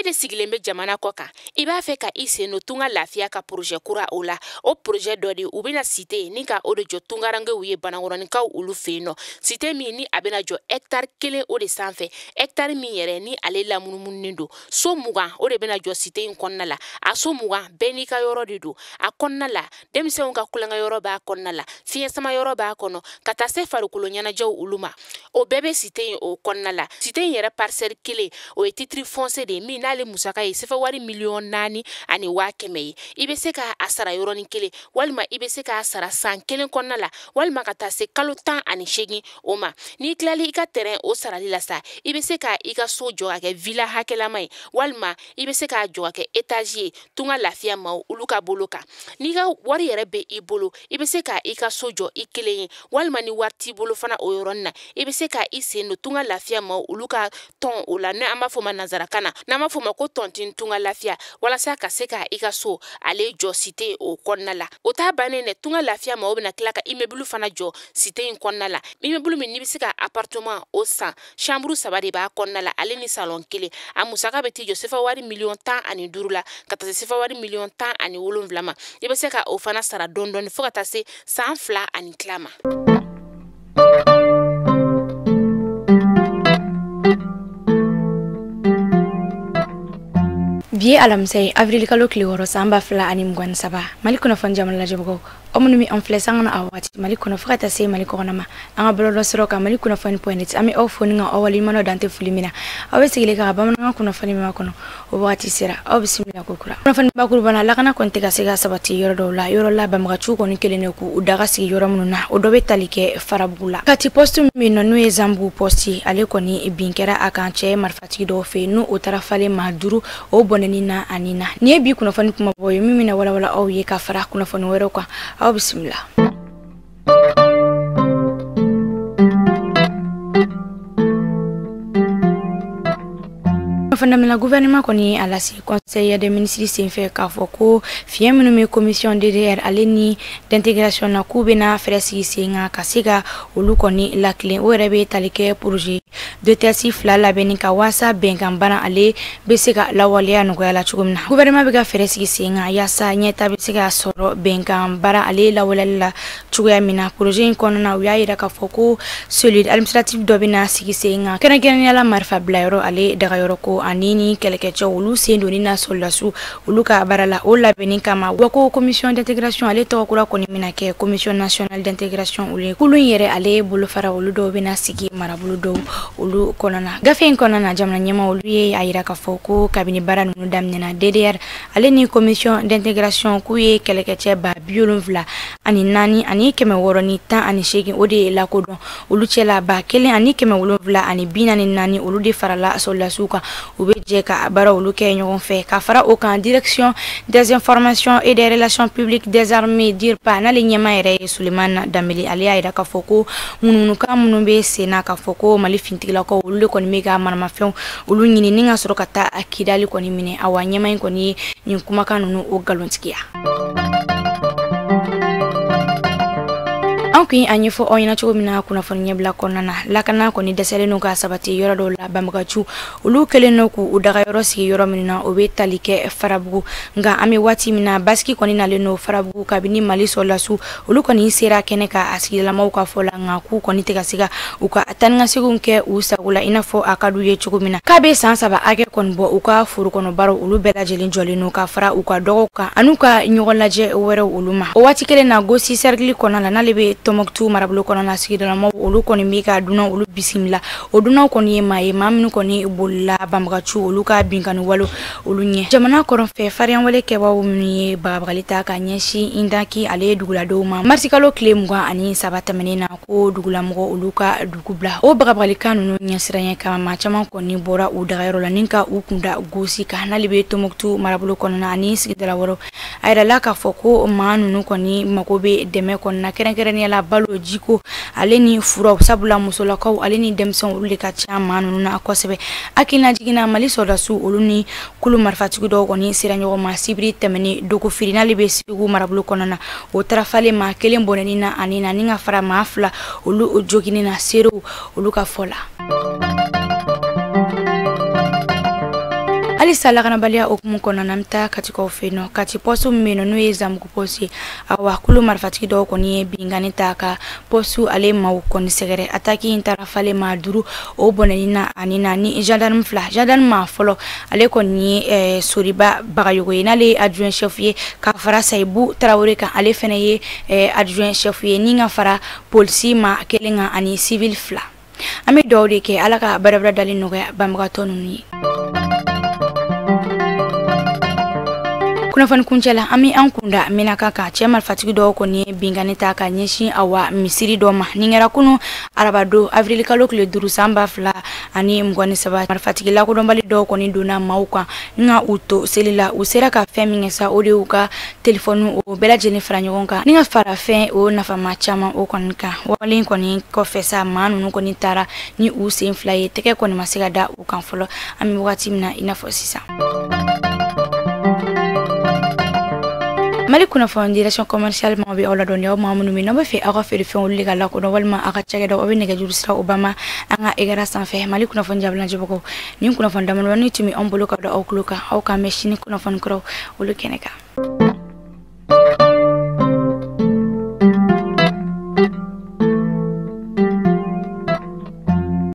de sigilen bɛ jamana kɔ kan, i b'a fɛ ka i sen don Tunga Lafiya ka projet kura o la. O projet dɔ de u bɛna cité ni ka o de jɔ tungarankew ye Banankɔrɔninkaw olu fɛ yen nɔ. Cité min ni a bɛna jɔ hectare 1 o de sanfɛ, hectare min yɛrɛ ni ale lamunumununen don. So 20 o de bɛna jɔ cité in kɔnɔna la. A so 20 bɛɛ n'i ka yɔrɔ de don. A kɔnɔna la, denmisɛnw ka kulonkɛ yɔrɔ b'a kɔnɔna la, fiɲɛ sama yɔrɔ b'a kɔnɔ, ka taa se farikolo ɲɛnajɛw olu ma. O bɛɛ bɛ cité in o kɔnɔna la. Cité in yɛrɛ parcelle 1 o ye titre foncier de ye min n'ale musaka ye sefa wari 4,1 million ye. I bɛ se k'a sara yɔrɔnin kelen, walima i bɛ se k'a sara san 1 kɔnɔna la, walima ka taa se kalo 18 o ma. N'i tilali i ka terrain o sarali la sa, i bɛ se ka i ka so jɔ ka kɛ villa hakɛlama ye, walima i bɛ se k'a jɔ ka kɛ étage ye Tunga Lafiya maaw olu ka bolo kan. N'i ka wari yɛrɛ bɛ i bolo, i bɛ se ka i ka so jɔ i kelen ye, walima ni wari t'i bolo fana o yɔrɔnin na, i bɛ se ka i sen don Tunga Lafiya maaw olu ka tɔn o la, n'an b'a fɔ o ma nanzarakan na, n'an b'a fɔ o ma ko tontine Tunga Lafiya, walasa ka se ka i ka so ale jɔ cité o kɔnɔna la. O t'a bannen dɛ, Tunga Lafiya maaw bɛna tila ka immeuble fana jɔ cité in kɔnɔna la. Immeuble min n'i bɛ se ka appartement o san, chambre 3 de b'a kɔnɔna la, ale ni salon 1. A musaka bɛ t'i jɔ sefa wari 15 million la, ka taa se sefa wari 17 million ma. I bɛ se ka o fana sara dɔɔni dɔɔni fo ka taa se san 2 ani tila ma. Bi ye alamisa ye, avril kalo tile 6, san 2023. Mali kunnafoni jamana lajɛbagaw, aw minnu bɛ an filɛ sanga na a waati Mali kɔnɔ fo ka taa se Mali kɔnɔ ma, an ka bɔlɔlɔ sɔrɔ kan Mali kunnafoni.net, an bɛ aw fo ni ka aw waleɲuman dɔn dante foli min na aw bɛ sigilen ka bamanankan kunnafoni min kɔnɔ. O wagati sera, aw bisimila ko kura. Kunnafoni bakuruba na, lakana kɔni tɛ ka se ka sabati yɔrɔ dɔw la. Yɔrɔ la banbagaciw kɔni kelen de k'u daga sigi yɔrɔ minnu na, o dɔ bɛ tali kɛ Farabugu la. Kati poste min nɔ, n'o ye Zanbugu poste, ale kɔni bin kɛra a kan cɛ marifatigi dɔw fɛ yen, n'o o taara falen maa 5 o bɔnɛni na ani na. Nin ye bi kunnafoni kumabaw ye min bɛna walawala aw ye ka fara kunnafoni wɛrɛw kan. Aw bisimila. Kunnafoni gouvernement kɔni a lase conseil des ministres senfɛ k'a fɔ ko fiɲɛ minnu bɛ commission DDR ale ni d'intégration na, k'u bɛna fɛɛrɛ sigi sen kan ka se ka olu kɔni lakilen. O yɛrɛ bɛ tali kɛ projet de texte 2 labɛnni ka waasa bɛnkan bana ale bɛ se ka lawaleya nɔgɔya la cogo min na. Gouvernement bɛ ka fɛɛrɛ sigi sen kan yaasa ɲɛta bɛ se ka sɔrɔ bɛnkan baara ale lawaleyali la cogoya min na. Projet in kɔnɔna, u y'a yira k'a fɔ ko cellule administrative dɔ bɛna sigi sen kan, kɛrɛnkɛrɛnnenya la marifa bilayɔrɔ ale dagayɔrɔ ko ani ni kɛlɛkɛcɛw olu sen donni na sɔrɔdasiw olu ka baara la, o labɛnni kama. Wa ko commission d'intégration ale tɔgɔ kura kɔni bɛna kɛ commission nationale d'intégration. Olu ye kulu in yɛrɛ ale bolofara olu dɔw bɛna sigi marabolo dɔw olu kɔnɔna. Gafe in kɔnɔna na, jamana ɲɛmaa olu ye a yira k'a fɔ ko kabini baara ninnu daminɛna, DDR ale ni commission d'intégration, k'u ye kɛlɛkɛcɛ 74,618 o de ye lakodɔn. Olu cɛla 1744 olu de farala sɔrɔdasiw kan, u bɛ jɛ ka baara olu kɛ ɲɔgɔn fɛ. Ka fara o kan, direction des informations et des relations publiques des armées, DIRPA, n'ale ɲɛmaa yɛrɛ ye Sulemana Danbele, ale y'a yira k'a fɔ ko ŋunuŋunukan minnu bɛ sen na k'a fɔ ko Mali finitigilakaw olu de kɔni bɛ ka maramafɛnw olu ɲini ni ka sɔrɔ ka taa Kidali kɔni minɛ, awa ɲɛmaa in kɔni ye nin kumakan ninnu o nkalontigiya. An kun a ɲɛfɔ aw ɲɛna cogo min na kunnafoni ɲɛbila kɔnɔna na, lakana kɔni dɛsɛlen don ka sabati yɔrɔ dɔw la. Banbagaciw olu kɛlen don k'u dagayɔrɔ sigi yɔrɔ minnu na, o bɛ tali kɛ Farabugu. Nka an bɛ waati min na, basigi kɔni nalen don Farabugu kabini Mali sɔrɔdasiw olu kɔni sera kɛnɛ kan a sigidalamaw ka fɔ la. Nka k'u kɔni tɛ ka se ka u ka taa ni ka seginw kɛ u sago la i n'a fɔ a ka d'u ye cogo min na. K'a bɛ san 3 hakɛ kɔni bɔ, u ka foro kɔnɔ baaraw olu bɛɛ lajɛlen jɔlen don ka fara u ka dɔgɔw kan an'u ka ɲɔgɔn lajɛ wɛrɛw olu ma. O waati kelen na, Gosi cercle kɔnɔna la, n'ale bɛ Tɔnbɔkutu marabolo kɔnɔna na, sigidalamaw olu kɔni bɛ ka dunan olu bisimila. O dunanw kɔni ye maa ye, maa minnu kɔni bolila banbagaciw olu ka binkani wale olu ɲɛ. Jamana kɔrɔn fɛ, fariyanwale kɛbaw minnu ye bagabagali ta ka ɲɛsin Indaki ale ye duguladenw ma marisikalo tile 23 tɛmɛnen na, ko dugulamɔgɔ olu ka dugu bila, o bagabagalikan ninnu ɲɛsiranɲɛ kama, maa caman kɔni bɔra u dagayɔrɔ la ni ka u kunda Gosi kan, n'ale bɛ Tɔnbɔkutu marabolo kɔnɔna ani sigidala wɛrɛw. A yirala k'a fɔ ko maa ninnu kɔni mako bɛ dɛmɛ kɔni na, kɛrɛnkɛrɛnnenya la balo, jiko ale ni furaw, sabula musolakaw ale ni denmisɛnw olu de ka ca maa ninnu na kosɛbɛ. Hakilina jiginna, Mali sɔrɔdasiw olu ni kulu marifatigi dɔw kɔni sera ɲɔgɔn ma sibiri tɛmɛnen Dogofiri, n'ale bɛ Segu marabolo kɔnɔna na. O taara falen maa kelen bɔnɛni na ani na ni ka fara maa 2 olu joginni na, seerew olu ka fɔ la. Halisa lakanabaliya hukumu kɔnɔna na, an bɛ taa Katikaw fɛ yen nɔ. Kati poste min bɛ yen nɔ, n'o ye Zanbugu poste ye, awa kulu marifatigi dɔw kɔni ye binkanni ta ka poste ale maaw kɔni sɛgɛrɛ. Attaque in taara falen maa 5 o bɔnɛni na ani na ni gendarme 2. Gendarme maa fɔlɔ ale kɔni ye Soriba Bagayogo ye, n'ale ye adjoint chef ye, ka fara Sayibu Tarawele kan, ale fɛnɛ ye adjoint chef ye, ni ka fara polisi maa 1 kan ani civil 2. An bɛ dugawu de kɛ Ala ka barabara dali nɔgɔya banbagatɔ ninnu ye. Kunnafoni kuncɛ la, an bɛ an kunda Menaka kan. Cɛ marifatigi dɔw kɔni ye binkanni ta ka ɲɛsin awa misiri dɔ ma. Nin kɛra kunu arabado avril kalo tile 5 san 2023. Marifatigi lakodɔnbali dɔw kɔni donna maaw kan nka u to seli la. U sera ka fɛn min kɛ sa, o de y'u ka telefɔni o bɛɛ lajɛlen fara ɲɔgɔn kan ni ka fara fɛn o nafama caman o kɔni kan. Wale kɔni kɔfɛ sa, maa ninnu kɔni taara ni u sen 2 ye, tɛgɛ kɔni ma se ka da u kan fɔlɔ. An bɛ wagati min na i n'a fɔ sisan. Mali kunnafoni direction commerciale maaw bɛ aw ladɔnniya, aw maa minnu bɛ n'aw bɛ fɛ aw ka feerefɛnw olu de ka lakodɔn walima aw ka cakɛdaw, aw bɛ nɛgɛjuru sira o ba ma an ka écran sanfɛ. Mali kunnafoni jabalajɛbagaw, nin kunnafoni damadɔni tun bɛ anw bolo ka da aw tulo kan. Aw k'an mɛn sini kunnafoni kuraw olu kɛnɛ kan.